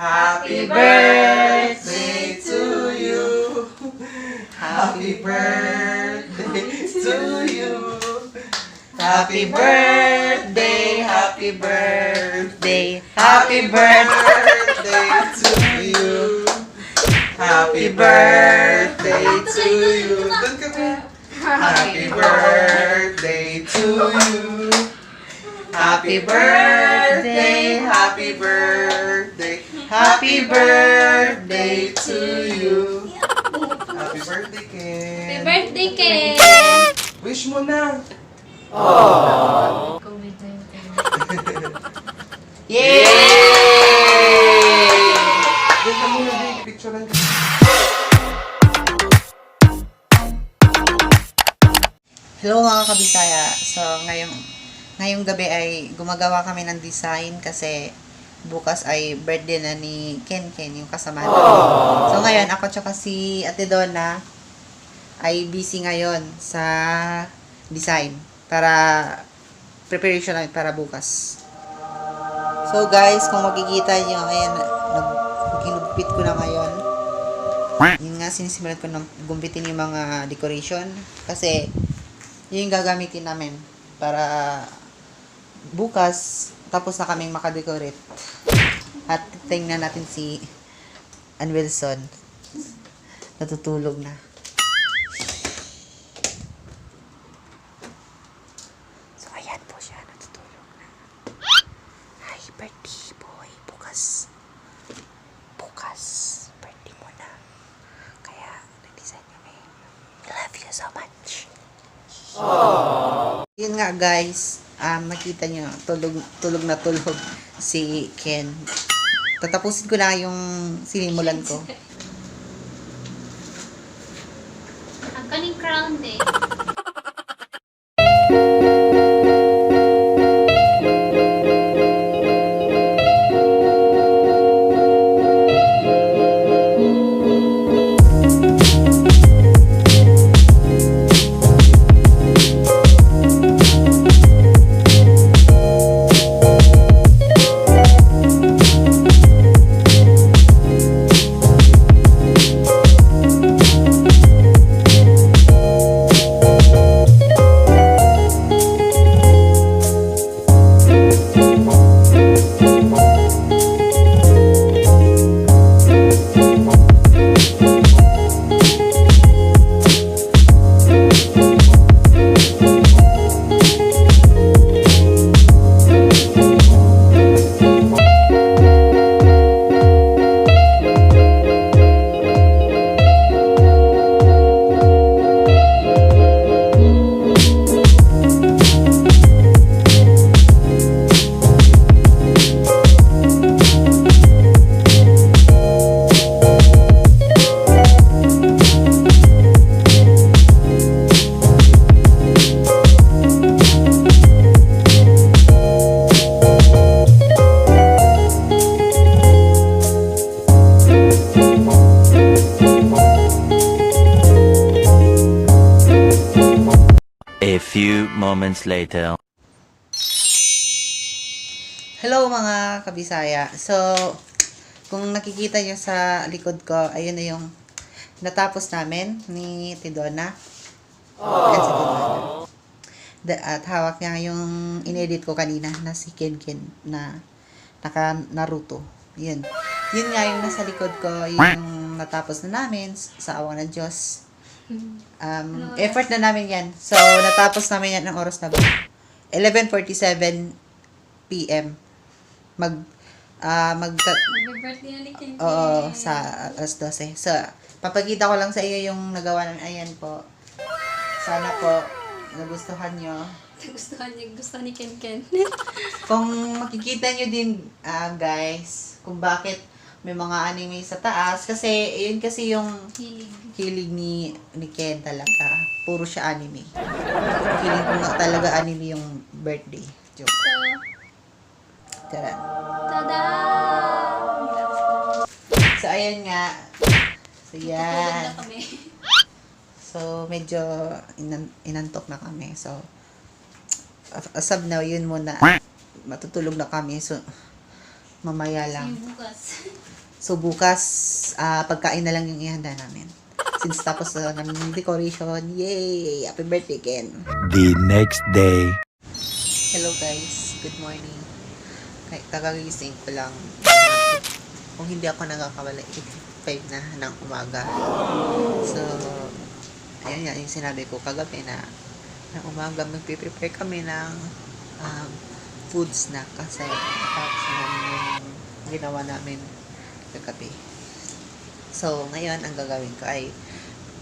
Happy birthday to you. Happy birthday to you. Happy birthday, happy birthday, happy birthday to you. Happy birthday to you. Doon kami. Happy birthday to you. Happy birthday, happy birthday, happy birthday to you. Happy birthday, Ken. Happy birthday, Ken! Wish mo na. Aww. Yay! Doon ka muna, Dick. Picture lang. Hello mga kabisaya. So ngayong gabi ay gumagawa kami ng design kasi bukas ay birthday na ni Ken yung kasama namin. So ngayon ako tsaka si Ate Donna ay busy ngayon sa design para preparation namin para bukas. So guys, kung makikita nyo, ayan, ginugpit ko na ngayon. Yun nga, sinisimulan ko ng gumpitin yung mga decoration kasi yun yung gagamitin namin para bukas tapos na kaming makadecorate. At tingnan natin si Ann Wilson. Natutulog na. So ayan po siya, natutulog na. Hi, birthday boy. Bukas birthday mo na. Kaya nag-design kami. I love you so much. Yun nga guys, makita nyo, tulog na tulog si Ken. Tatapusin ko na yung sinimulan ko. Ang kaning crown day. A few moments later. Hello mga kabisaya. So, kung nakikita nyo sa likod ko, ayun na yung natapos namin ni Tidona. Ayan si Tidona. At hawak niya yung inedit ko kanina na si Ken na naka Naruto. Yun. Yun nga yung nasa likod ko, yung natapos na namin sa awa ng Diyos. Effort na namin yan. So, natapos namin yan ng oras na ba? 11:47 p.m. Mag-birthday na ni Ken. Oo, sa alas 12. So, papakita ko lang sa iyo yung nagawa namin. Ayan po. Sana po, nagustuhan nyo. Gusto ni Ken. Kung makikita nyo din, guys, kung bakit may mga anime sa taas. Kasi, yun kasi yung hilig ni Ken talaga. Puro siya anime. Feeling ko nga talaga anime yung birthday. Joke. Tara. Tada! So, ayan nga. So, yan. Tutulog na kami. So, medyo inantok na kami. So, as of now, yun muna. Matutulog na kami. So, mamaya lang. Bukas. So, bukas, pagkain na lang yung ihanda namin. Since tapos na namin yung decoration, yay! Happy birthday, Ken! The next day. Hello guys, good morning. Kakagising ko lang. Kung hindi ako nagkakamali, 8:55 na ng umaga. So, ayun nga yung sinabi ko kagabi na ng umaga magpe-prepare kami ng food snack kasi tapos namin yung ginawa namin kagabi. So, ngayon ang gagawin ko ay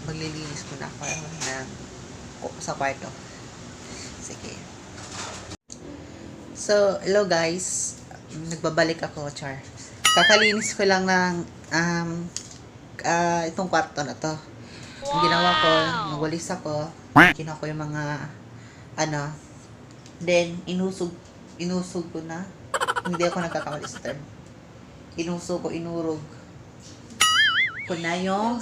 maglilinis muna ako sa kwarto. Sige. So, hello guys. Nagbabalik ako, char. Kakalinis ko lang ng itong kwarto na to. Ang ginawa ko, nagwalis ako. Kinuha ko yung mga then inusog ko na. Hindi ako nagkakamali sa term. Inurog ko na yung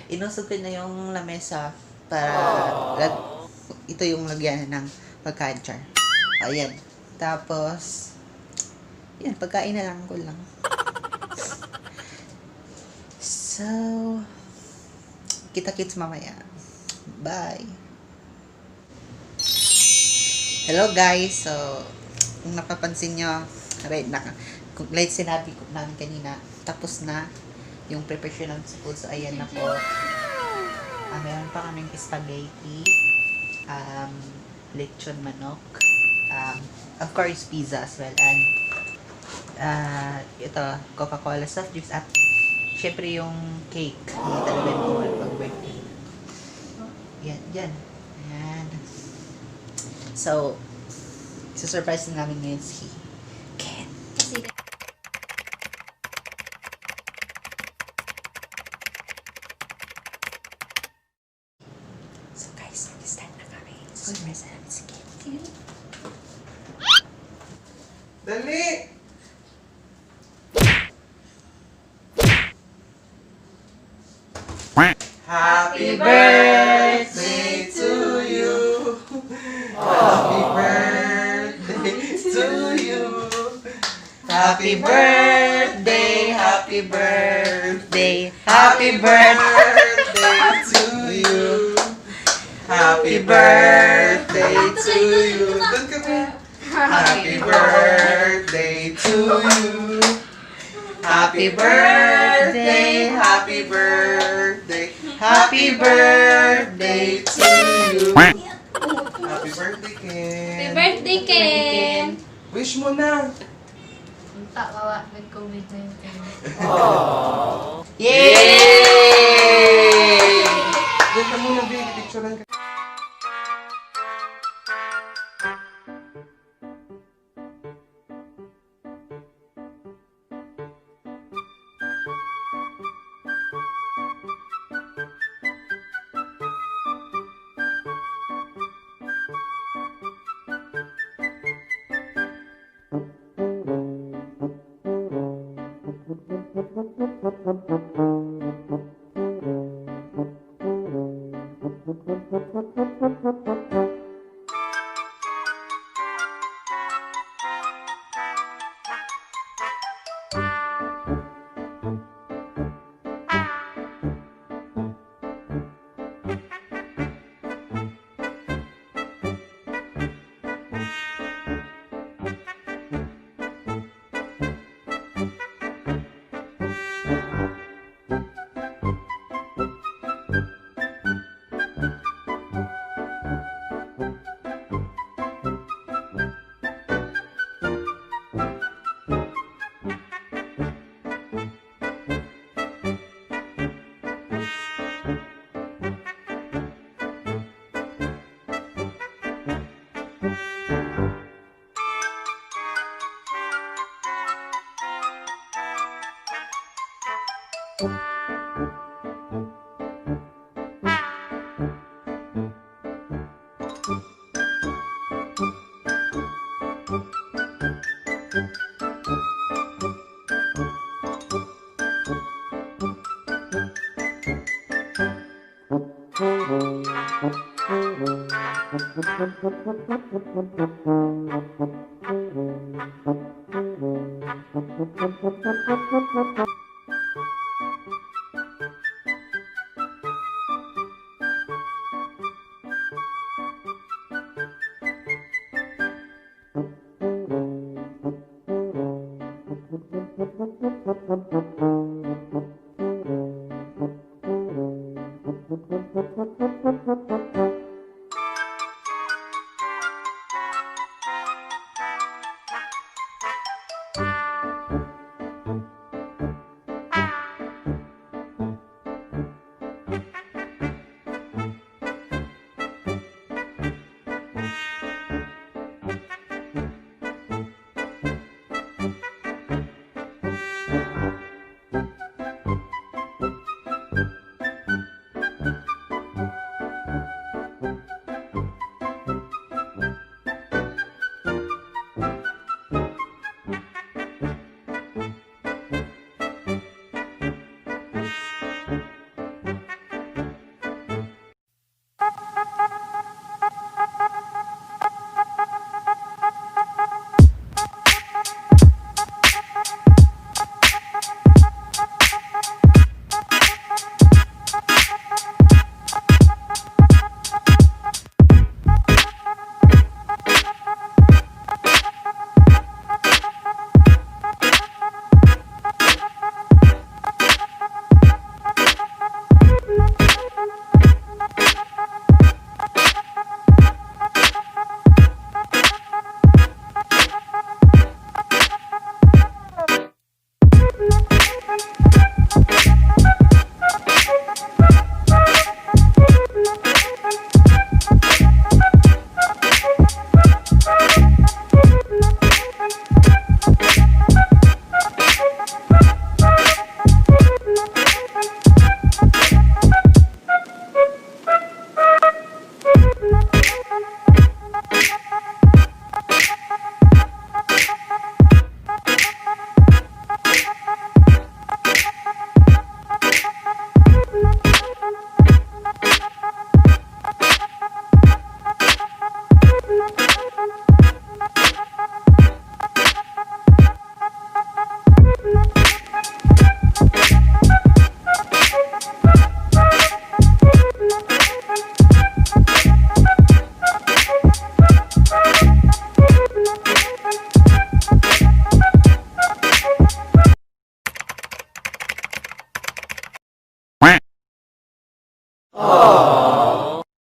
inusog ko na yung lamesa para ito yung lagyan ng pagkain, char. Ayan. Tapos yan, pagkain na lang ko lang. So, kita-kits mamaya. Bye. Hello guys. So, kung napapansin nyo, like sinabi ko namin kanina, tapos na yung preparation ng food. So, ayan na po. Meron pa kaming spaghetti, lechon manok, of course, pizza as well, and ito, Coca-Cola soft drinks, at syempre yung cake. Hindi talaga yung pag-birthday. Yan. So, surprise na namin ngayon si Ken. Kasi So guys, mag-stand na kami. Surprise na namin si Ken. Dali! Happy birthday to you. Happy birthday to you. Happy birthday, happy birthday, happy birthday to you. Happy birthday to you. Doon kami. Happy birthday to you. Happy birthday, happy birthday, happy birthday to you. Happy birthday, Ken. Happy birthday, Ken! Wish mo na. Unta, kawa, nag-COVID-19. Yay! Doon ka muna, baby. Picturean ka.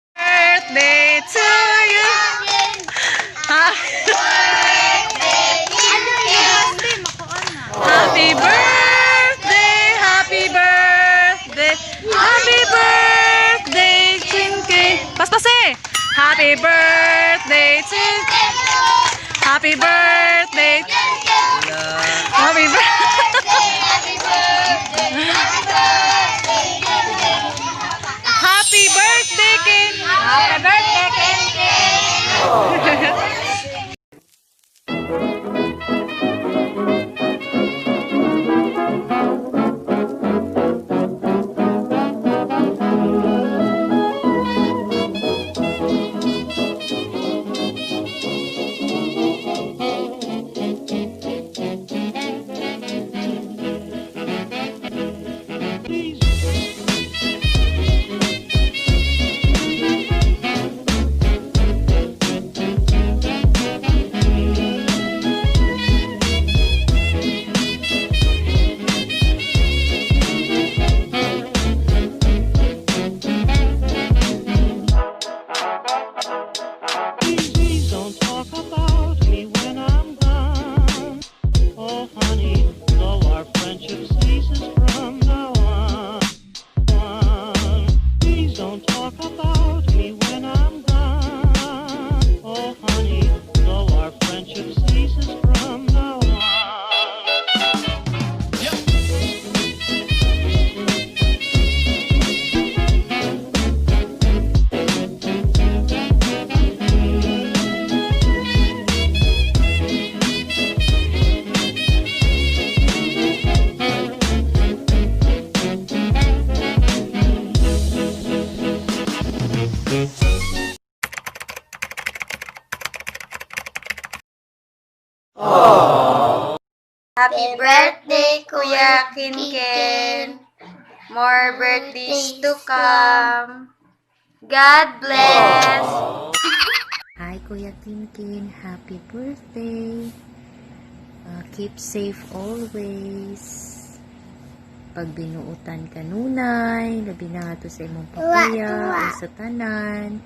Birthday to you. Happy birthday, happy birthday, happy birthday, Chinky. Paspase. Happy birthday to Happy birthday. Happy Happy birthday, Ken. Happy birthday, Ken. Happy birthday, Kuya Kinken. More birthdays to come. God bless. Hi, Kuya Kinken. Happy birthday. Keep safe always. Pag binuutan ka nunay, labi na nga to sa imong papaya o sa tanan.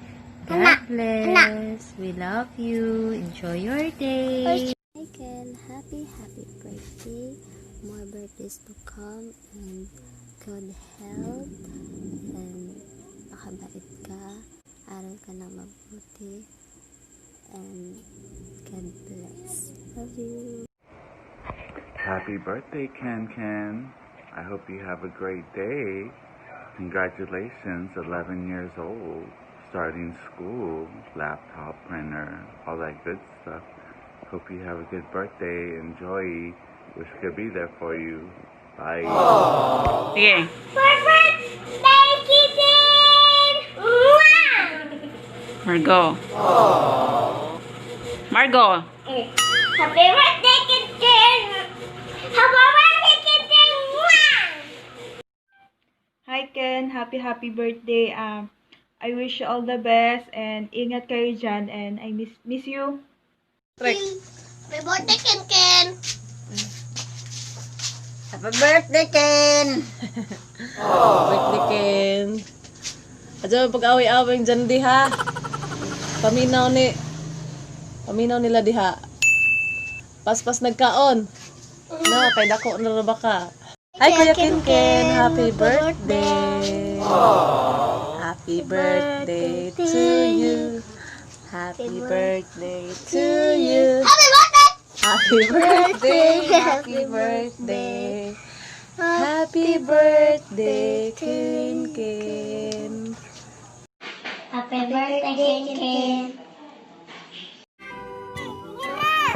God bless. We love you. Enjoy your day. Hi Ken, happy birthday. More birthdays to come and good health and makabait ka, aral ka na mabuti and God bless. Love you. Happy birthday, Ken. I hope you have a great day. Congratulations, 11 years old, starting school, laptop, printer, all that good stuff. Hope you have a good birthday. Enjoy. Wish we could be there for you. Bye. Sige. Margo. Margo. Happy birthday, Ken! Happy birthday, Ken! Hi Ken, happy birthday. I wish you all the best and ingat kayo dyan and I miss you. Happy birthday, Ken! Happy birthday, Ken! Birthday Ken. Adyo pag-away-away dyan diha. Paminaw nila diha. Paspas nagkaon. No, kay dako na ba ka? Hi Kuya Ken, happy birthday. Happy birthday to you. Happy birthday to you. Happy birthday, happy birthday. Happy birthday, Ken. Happy birthday, Ken!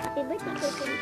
Happy birthday, Ken!